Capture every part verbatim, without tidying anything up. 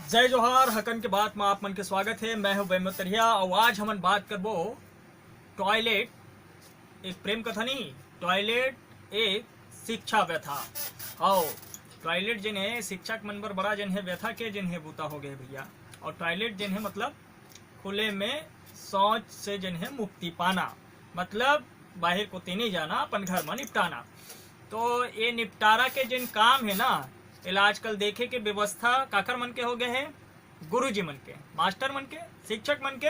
जय जोहार, हकन के बात म आप मन के स्वागत हे। मैं हूं वैम्य तरिया अउ आज हमन बात करबो टॉयलेट एक प्रेम कथा नहीं, टॉयलेट एक शिक्षा व्यथा। अउ टॉयलेट जेन हे शिक्षक मन बर बड़ा जेन हे व्यथा के जेन हे बूता हो गए भैया। अउ टॉयलेट जेन हे मतलब खुले में शौच से जेन हे मुक्ति पाना, मतलब बाहिर कोती नहीं जाना, अपन घर में निपटाना। तो ये निपटारा के जेन काम हे ना, एला आजकल देखे के व्यवस्था काकर मन के हो गए हे? गुरुजी मन के, मास्टर मन के, शिक्षक मन के,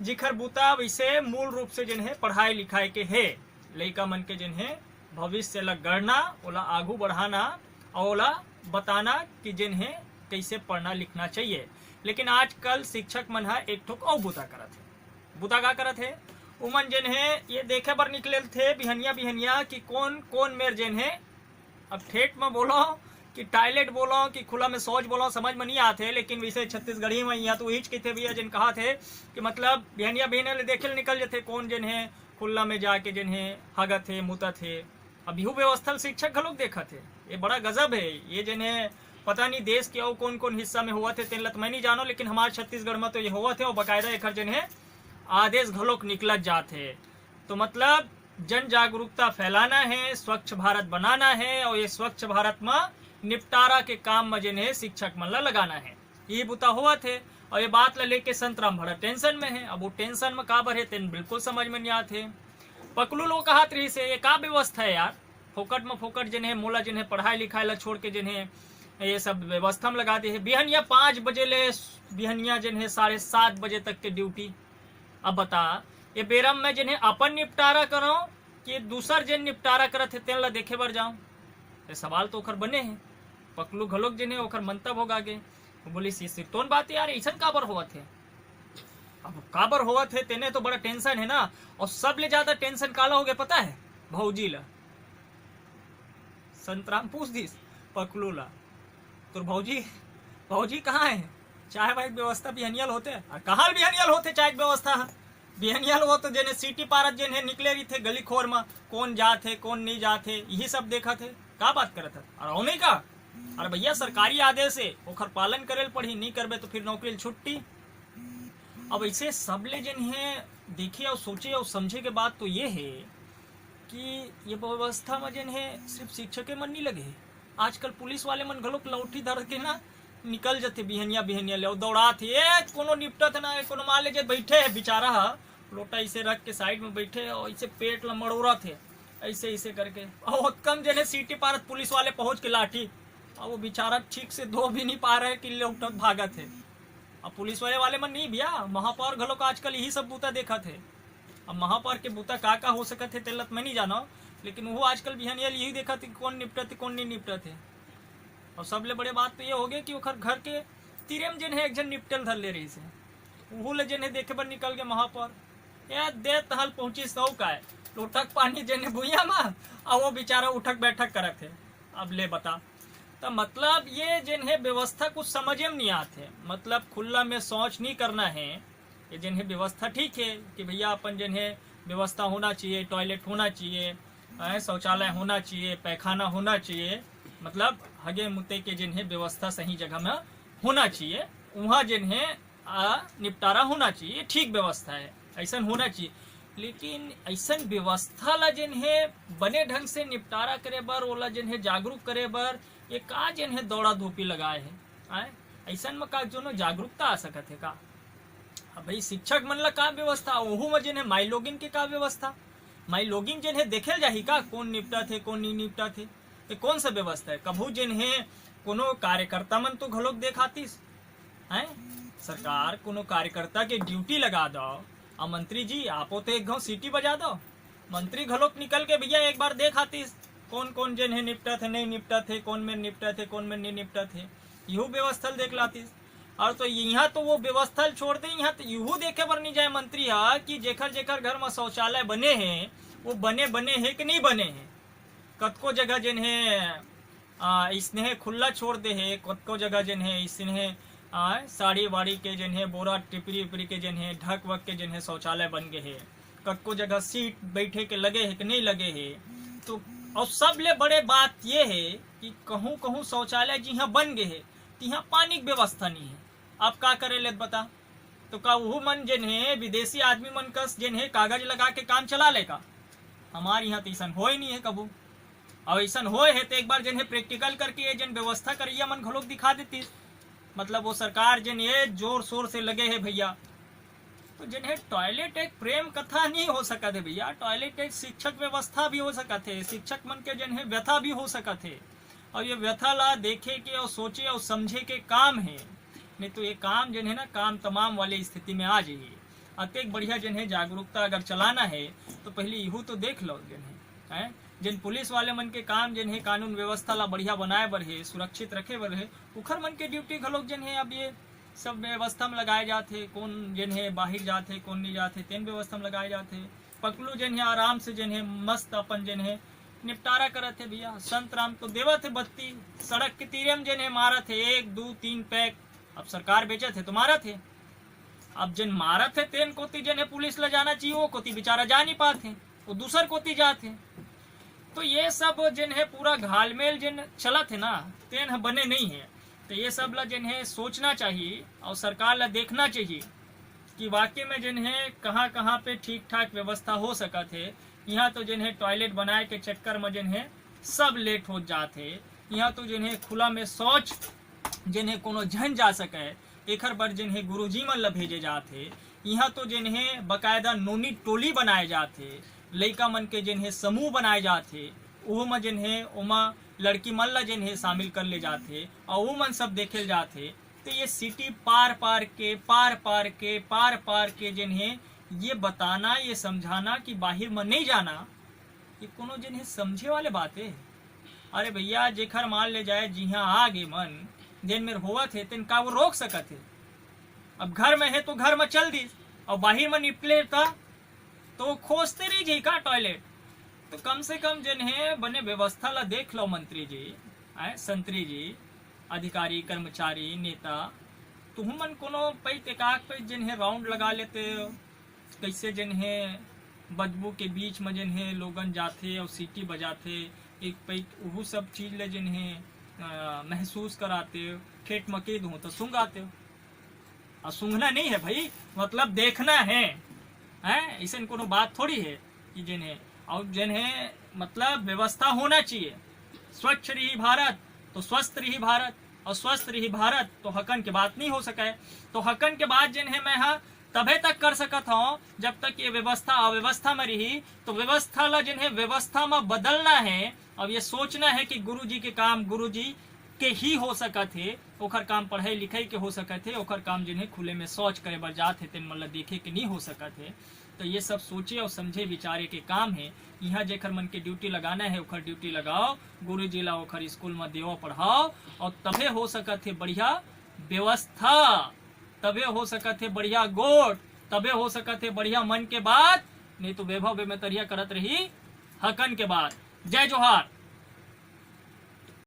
जिखर बूता वैसे मूल रूप से जेन हे पढ़ाई लिखाई के हे, लइका मन के जेन हे भविष्य ला गढ़ना, ओला आगू बढ़ाना, अउ ओला बताना कि जेन हे कैसे पढ़ना लिखना चाहिए। लेकिन आजकल शिक्षक मन ह एक ठोक अउ बूता करत हे। बूता का करत हे? उमन जेन हे ये देखे बर निकले थे बिहनिया बिहनिया कि कौन कौन मेर जेन हे, अब ठेठ में बोलो कि टॉयलेट बोलो कि खुला में शौच बोलो, समझ में नहीं आते, लेकिन वैसे छत्तीसगढ़ी में यहाँ तो वही कहिथे भैया, जेन कहा थे कि मतलब बिहनिया बिहनिया ले देखे ले निकल जाते कौन जेन हे खुला में जाके जेन हे हगत हे, मुतत हे। अब यहू व्यवस्था ल शिक्षक घलोक देखत हे। ये बड़ा गजब हे। ये जेन हे पता नहीं देश के अउ कौन कौन हिस्सा में होवत हे, तेन ल त मैं नहीं जानो, लेकिन हमारे छत्तीसगढ़ में तो ये होवत हे अउ बाकायदा एकर जेन हे आदेश घलोक निकलत जात हे। तो मतलब जन जागरूकता फैलाना हे, स्वच्छ भारत बनाना हे अउ ये स्वच्छ भारत में निपटारा के काम में जेन हे शिक्षक मन ला लगाना हे। ये बुता होवत हे। अउ ये बात ला लेके संतराम बड़ा टेंशन में हे। अब वो टेंशन में काबर हे, तेन बिल्कुल समझ में नहीं आत हे। पकलू लोग कहत रहिस हे, ये का व्यवस्था हे यार, फोकट में फोकट जेन हे, मोला जेन हे पढ़ाई लिखाई ला छोड़ के जेन हे ये सब व्यवस्था में लगा दे हे। बिहनिया पाँच बजे ले बिहनिया जेन हे साढ़े सात बजे तक के ड्यूटी। अब बता, ये बेरा में मैं जेन हे अपन निपटारा करो कि दूसर जेन निपटारा करत हे तेन ला देखे बर जाऊं? ये सवाल तो ओखर बने हे। पकलू घलोक जेन हे ओखर मंतव्य हो गे। वो बोलिस, ये सिरतोन बात हे यार, ऐसन काबर होवत हे? अब काबर होवत हे, तेने तो बड़ा टेंशन हे ना। अउ सबले ज्यादा टेंशन काला हो गे पता हे? भौजी ला। संतराम पूछ दिस पकलू ला, तोर भौजी, भौजी कहाँ हे? चाय वाय के व्यवस्था बिहनिया ल होथे? अउ कहाँ ल बिहनिया ल होथे चाय के व्यवस्था ह? बिहनिया ल वो तो जेने सीटी पारत जेन हे निकले रहिथे गली खोर म, कौन जात हे, कौन नहीं जात हे, यही सब देखत हे। का बात करत हे? अउ नहीं का? अरे भैया, सरकारी आदेश हे, ओखर पालन करे ल पड़ही, नहीं करबे तो फिर नौकरी ल छुट्टी। अब ऐसे सबले जेन हे देखे अउ सोचे अउ समझे के बात तो ये हे कि ये व्यवस्था में जेन हे सिर्फ शिक्षके मन नहीं लगे हे। आजकल पुलिस वाले मन घलोक लौठी धर के ना निकल जथे बिहनिया बिहनिया ले अउ दौड़ात हे, ए, कोनो निपटत ना हे, कोनो मान ले जे बैठे हे बेचारा ह, लोटा इसे रख के साइड में बैठे अउ इसे पेट ला मड़ोरत हे, ऐसे ऐसे करके। अउ ओतकम जेन हे सीटी पारत पुलिस वाले पहुंच के लाठी, अब वो बेचारा ठीक से धो भी नहीं पा रहे कि ले उठत भागत हे। अब पुलिस वाले, वाले मन नहीं भैया, महापौर घलोक आजकल यही सब बूता देखत हे। अब महापौर के बूता का का हो सकत हे तेला त मैं नहीं जानो, लेकिन वो आजकल बिहनिया ल यही देखत हे कि कौन निपटत हे, कौन नहीं निपटत हे। अउ सबले बड़े बात तो ये हो गे कि ओखर घर के तीरे में जेन हे एक झन निपटे ल धर ले रहिस हे, उहू ले जेन हे देखे बर निकल गे महापौर। ए दे तहल पहुंचिस तउ काय, लोटक पानी जेन हे भुइयां म, अउ वो बेचारा उठक बैठक करत हे। अब ले बता, त मतलब ये जेन हे व्यवस्था कुछ समझे में नहीं आत हे, मतलब खुला में शौच नहीं करना हे। ये जेन हे व्यवस्था ठीक हे कि भैया अपन जेन हे व्यवस्था होना चाहिए, टॉयलेट होना चाहिए, हैं, शौचालय होना चाहिए, पैखाना होना चाहिए, मतलब हगे मुते के जेन हे व्यवस्था सही जगह में होना चाहिए, वहाँ जेन हे आ, निपटारा होना चाहिए, ठीक व्यवस्था हे, ऐसन होना चाहिए। लेकिन ऐसन व्यवस्था ला जेन हे बने ढंग से निपटारा करे बर, ओला जेन हे जागरूक करे बर, ये का जेन हे दौड़ा धूपी लगाए हे, आय? ऐसन में का जोनो जागरूकता आ सकत हे का? अब भाई शिक्षक मन ला का व्यवस्था, ओहू में जेन हे माई लोगिन के का व्यवस्था? माई लोगिन जेन हे देखे ल जाही का कौन निपटत हे, कौन नहीं निपटत हे? ये कौन सा व्यवस्था हे? कभू जेन हे कोनो कार्यकर्ता मन तो घलोक देखातिस, हैं? सरकार कोनो कार्यकर्ता के ड्यूटी लगा दो। अउ मंत्री जी, आपो तो एक घाव सीटी बजा दो। मंत्री घलोक निकल के भैया एक बार देख आतिस, कौन कौन जेन हे निपटत हे, नहीं निपटत हे, कौन में निपटत हे, कौन में नहीं निपटत हे, यहू व्यवस्था ल देख लातिस। अउ तो यहाँ तो वो व्यवस्था ल छोड़ दे, यहाँ तो यहू देखे बर नहीं जाए मंत्री हा कि जेकर जेकर घर में शौचालय बने हे, वो बने बने हे कि नहीं बने हे। कतको जगह जेन हे, आ, इसने खुला छोड़ दे हे, कतको जगह जेन हे, इसने, आ, साड़ी वाड़ी के जेन हे, बोरा टिपरी उपरी के जेन हे, ढक वक के जेन हे, शौचालय बन गे हे। कतको जगह सीट बैठे के लगे हे कि नहीं लगे हे। तो अउ सबले बड़े बात ये हे कि कहूँ कहूँ शौचालय जी हाँ बन गे हे, तिहाँ पानी के व्यवस्था नहीं है। अब का करे ले बता? तो का उहू मन जेन हे विदेशी आदमी मन कस जेन हे कागज लगा के काम चला ले का? हमारे यहाँ तो ऐसन होय नहीं है कभू। और ऐसन होय है तो एक बार जेन हे प्रैक्टिकल करके ये जेन व्यवस्था करैया मन घलोक दिखा देती। मतलब वो सरकार जेन ये जोर शोर से लगे है भैया, तो जेन हे टॉयलेट एक प्रेम कथा नहीं हो सकत है भैया, टॉयलेट एक शिक्षक व्यवस्था भी हो सकत है, शिक्षक मन के जेन हे व्यथा भी हो सकत है। और ये व्यथा ला देखे के और सोचे और समझे के काम है, नहीं तो ये काम जेन हे ना काम तमाम वाले स्थिति में आ जाइए। अतेक बढ़िया जेन हे जागरूकता अगर चलाना है तो पहले इहू तो देख लो जेन हे, हैं? जेन पुलिस वाले मन के काम जेन हे कानून व्यवस्था ला बढ़िया बनाए बर हे, सुरक्षित रखे बर हे, उखर मन के ड्यूटी घलोक जेन हे अब ये सब व्यवस्था में लगाए जात हे, कौन जेन हे बाहिर जात हे, कौन नहीं जात हे, तेन व्यवस्था में लगाए जात हे। पकलू जेन हे आराम से जेन हे मस्त अपन जेन हे निपटारा करत हे भैया। संत राम तो देवत हे बत्ती, सड़क के तीरे में जेन हे मारत हे एक दू तीन पैक। अब सरकार बेचत हे तो मारत हे। अब जेन मारत हे तेन कोती जेन हे पुलिस ला जाना चाहिए, वो कोती बेचारा जा नहीं पात हे, वो दूसर कोती जात हे। तो ये सब जेन हे पूरा घालमेल जेन चलत हे ना, तेन ह बने नहीं है। तो ये सब ला जेन हे सोचना चाहिए और सरकार ला देखना चाहिए कि वाकई में जेन हे कहाँ कहाँ पे ठीक ठाक व्यवस्था हो सकत हे। यहाँ तो जेन हे टॉयलेट बनाए के चक्कर में जेन हे सब लेट हो जात हे। यहाँ तो जेन हे खुला में शौच जेन हे कोनो झन जा सके, एखर बर जेन हे गुरुजी मन ला भेजे जात हे। यहाँ तो जेन हे बकायदा नोनी टोली बनाए जात हे, लइका मन के जेन हे समूह बनाए जात हे, ओहू म जेन हे ओमा लड़की मन ला जेन हे शामिल कर ले जात हे और वो मन सब देखे जात हे। तो ये सिटी पार पार के पार पार के पार पार के जेन हे ये बताना, ये समझाना कि बाहिर म नहीं जाना, ये कोनो जेन हे समझे वाले बात हे? अरे भैया, जेखर मान ले जाए जिहाँ आ गे मन, जेन मेर होवत हे तेन का वो रोक सकत हे? अब घर में हे तो घर में चल दिस, और बाहिर में निकले त तो खोजते रही जी का टॉयलेट। तो कम से कम जेन हे बने व्यवस्था ला देख लो मंत्री जी, आए संतरी जी, अधिकारी, कर्मचारी, नेता, तुहू मन कोनो पैत एकाक पैत जेन हे राउंड लगा लेते, कैसे जेन हे बदबू के बीच में जेन हे लोगन जाथे और सीटी बजाथे, एक पैत उहू सब चीज ले जेन हे अ, महसूस कराते, ठेठ मकेद हो तो सूंघाते। और सूंघना नहीं है भाई, मतलब देखना है, हैं? ऐसे कोनो बात थोड़ी है कि जेन हे और जेन हे मतलब व्यवस्था होना चाहिए। स्वच्छ रही भारत तो स्वस्थ रही भारत, और स्वस्थ रही भारत तो हकन के बात नहीं हो सके। तो हकन के बात जेन हे मैं हा तभे तक कर सकत हूँ जब तक ये व्यवस्था अव्यवस्था में रही। तो व्यवस्था ला जेन हे व्यवस्था में बदलना है। अब ये सोचना है कि गुरुजी के काम गुरुजी के ही हो सकत हे, ओखर काम पढ़ाई लिखाई के हो सकत हे, ओखर काम जेन हे खुले में शौच करे बर जात हे तेन मन ला देखे के नहीं हो सकत हे। तो ये सब सोचे और समझे विचारे के काम हे। यहाँ जेखर मन के ड्यूटी लगाना है ओखर ड्यूटी लगाओ, गुरुजी ला ओखर स्कूल में देवो पढ़ाओ, और तभे हो सकत हे बढ़िया व्यवस्था, तभे हो सकत हे बढ़िया गोठ, तभे हो सकत हे बढ़िया मन के बात, नहीं तो वैभव बेमेतरिया करत रही हकन के बात। जय जोहार।